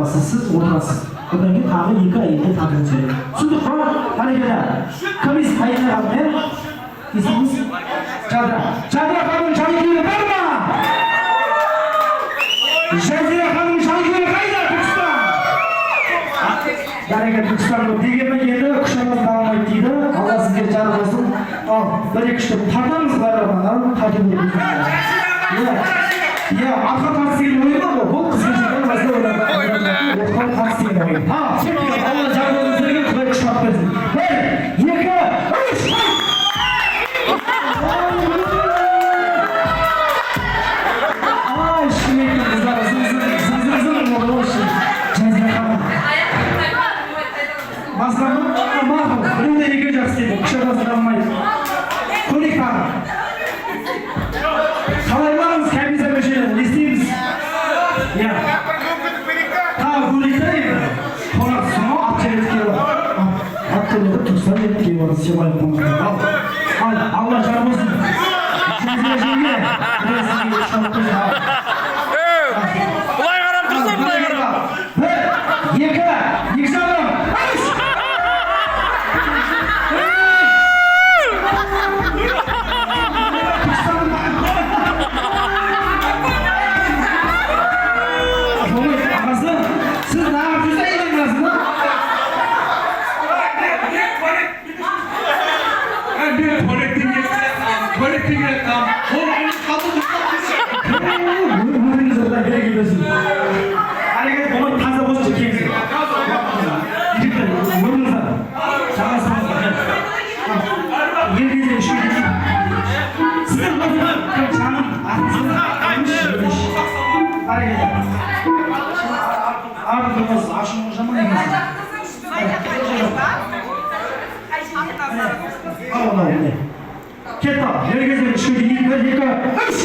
аласыз, сіз отырасыз. Одан кейін тағы екі әйелге тартуыңыз керек. Түсіндік қой? Бәрекелді. Кім әйеліне қалды? Есіміңіз? Жадыра. Жадыра ханымның жанкүйері бар ма? Жазира ханымның жанкүйері қайда? Түркістан. Бәрекелді, Түркістан көп. Дегенмен енді күш арасында алмайды дейді. Алла сізге жар болсын. Ал, бір екі үш деп тартамыз барлығын, тарту керек. Иә. Иә, арқа тартыс деген ойын бар ғой. Бұл қыз келіншектер арасында ойнайтын арқа тартыс деген ойын. Ал, кеттік. Алла жар болсын сіздерге, Құдай күш қуат берсін. Бір, екі, үш. Ай, Шымкенттің қыздары зың зың зың зың зың болды ғой. Жазира ханым. Басқа ма? Мақұл. Біреуден екеу жақсы дейді. Күш арасында алмайды. Көрейік тағы. Қалаймаңыз, комиссия мүшелері, не істейміз? Иә. Тағы көрейік та енді. Қонақ сонау ат жерге келіп ат келеді, Түркістан жеріне келіп алды, сыйлайық қонақтар. Ал, ал, Алла жар болсын. Жазира жеңге, Құдай сізге күш қуат берсін. Ал. Былай қарап тұрсың, былай қарап. Бір, екі, екі жарым, үш! Болмайды, ағасы, сіз неғып жүрсіз әйелдің арасында? Мен туалеттен келіп, туалеттен келіп, қол айналып қалды. Өміріңіз Құдай береке берсін. Әрекет болмайды, таза болсын келіңіз. Жігіттер, орныңыздар. Жалғастырыңыздар. Ер кезде үшке дейін. Сіздер кім жаным, атыңыз кім? Бәрекелді. Артыңыз ашуыңыз жаман екенсіз. Ал, мынау, міне. Кетті, ал. Ер кезде үшке дейін. Бір, екі, үш!